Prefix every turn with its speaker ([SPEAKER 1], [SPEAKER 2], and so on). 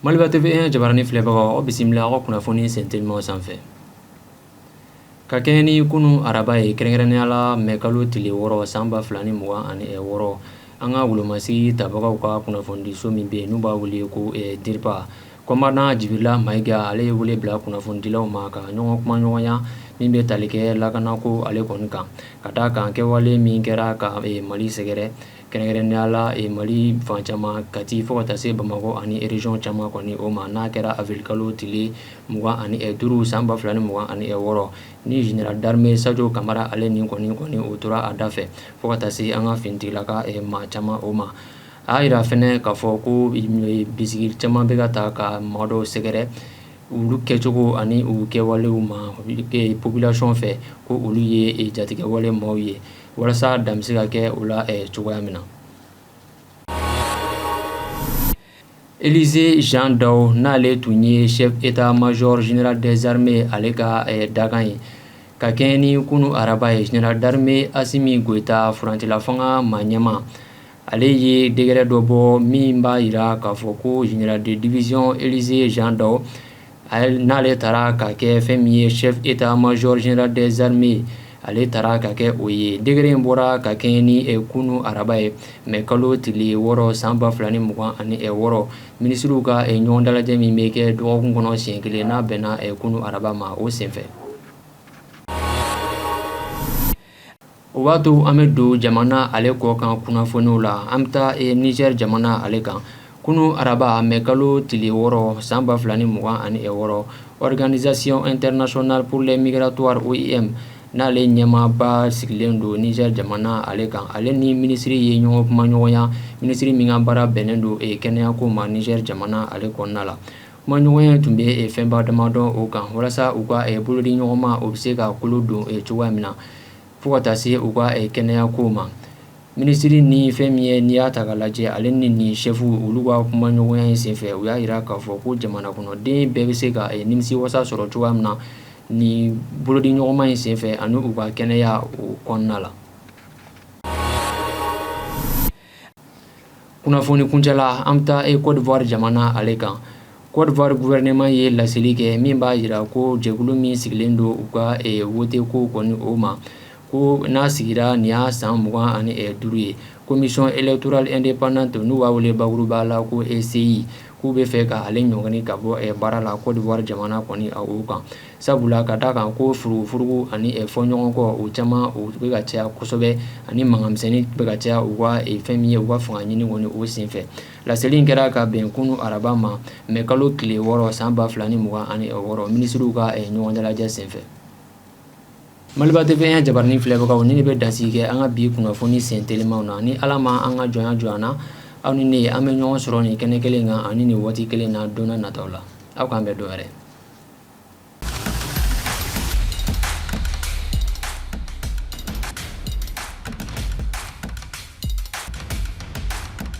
[SPEAKER 1] Maliba TV jabarani filɛbagaw, aw bisimila aw ka kunnafoni sentelimaw sanfɛ. Ka kɛɲɛ ni kunu araba ye, kɛrɛnkɛrɛnnenya la mɛ kalo tile 6 san 2026, an ka wolomasigi tabagaw ka kunnafonidiso min bɛ yen n'u b'a wele ko DIRPA, commandant Jibirila Mayiga, ale ye wele bila kunnafonidilaw ma ka ɲɔgɔn kumaɲɔgɔnya min bɛ tali kɛ lakanako ale kɔni kan, ka d'a kan kɛwale min kɛra ka Mali sɛgɛrɛ, kɛrɛnkɛrɛnnenya la Mali fan caman, Kati fo ka taa se Bamakɔ ani région caman kɔni o ma, n'a kɛra avril kalo tile 25 san 2026, ni général d'armée Sadio Kamara ale ni kɔni o tora a da fɛ fo ka taa se an ka finitigilaka maa caman o ma. A y'a jira fɛnɛ k'a fɔ ko bisigi caman bɛ ka ta ka maa dɔw sɛgɛrɛ, olu kɛcogo ani u kɛwalew ma population fɛ, ko olu ye jatigɛwale maaw ye, walasa dan bɛ se ka kɛ o la cogoya min na. Élisée Jean Dao, n'ale tun ye chef état-major général des armées ale ka dakan ye, ka kɛɲɛ ni kunu araba ye, général d'armée Assimi Goïta, furancɛlafanga maa ɲɛmaa, ale ye décret dɔ bɔ min b'a jira k'a fɔ ko général de division Élisée Jean Dao, n'ale taara ka kɛ fɛn min ye chef état-major général des armées, ale taara ka kɛ o ye. Décret in bɔra ka kɛɲɛ ni kunu araba ye, mɛ kalo tile 6 san 2026, minisiriw ka ɲɔgɔn dalajɛ min bɛ kɛ dɔgɔkun kɔnɔ siɲɛ kelen, n'a bɛnna kunu araba ma, o senfɛ. O b'a to an bɛ don jamana ale kɔ kan kunnafoniw la. An bɛ taa Niger jamana ale kan. Kunu araba, mɛ kalo tile 6 san 2026, Organisation internationale pour les migratoires, OIM, n'ale ɲɛmaaba sigilen don Niger jamana ale kan, ale ni minisiri ye ɲɔgɔn kumaɲɔgɔnya, minisiri min ka baara bɛnnen don kɛnɛyako ma Niger jamana ale kɔnɔna la. Kumaɲɔgɔnya tun bɛ fɛnba damadɔ o kan, walasa u ka bolodi ɲɔgɔn ma, o bɛ se ka kolo don cogoya min na fo ka taa se u ka kɛnɛya ko ma. Minisiri ni fɛn min ye, n'i y'a ta ka lajɛ, ale ni nin chef olu ka kumaɲɔgɔnya in senfɛ, u y'a jira k'a fɔ ko jamana kɔnɔden bɛɛ bɛ se ka nimisiwasa sɔrɔ cogoya min na nin bolodi ɲɔgɔnma in senfɛ ani u ka kɛnɛya o kɔnɔna la. Kunnafoni kuncɛ la, an bɛ taa Côte d'Ivoire jamana ale kan. Côte d'Ivoire gouvernement ye laseli kɛ min b'a jira ko jɛkulu min sigilen don u ka wote ko kɔni o ma, ko n'a sigira nin y'a san 25 ye, Commission électorale indépendante, n'u b'a wele bakuruba la ko CEI, k'u bɛ fɛ ka ale ɲɔngiri ka bɔ baara la Côte d'Ivoire jamana kɔni o kan, sabula ka d'a kan ko furugufurugu ani fɔɲɔgɔnkɔ o caman o bɛ ka caya kosɛbɛ, ani mankanmisɛnnin bɛ ka caya u ka fɛn min ye u ka fanga ɲini kɔni o senfɛ. Laseli in kɛra ka bɛn kunu araba ma, mɛ kalo tile 6 san 2026, minisiriw ka ɲɔgɔn dalajɛ senfɛ. Maliba TV jabarani filɛbagaw, ni ne bɛ dansigi kɛ an ka bi kunnafoni sen telimanw na. Ni Ala ma an ka jɔnya jɔ an na, aw ni ne, an bɛ ɲɔgɔn sɔrɔ nin kɛnɛ kelen kan ani nin waati kelen na don nataw la. Aw k'an bɛn dɔ wɛrɛ.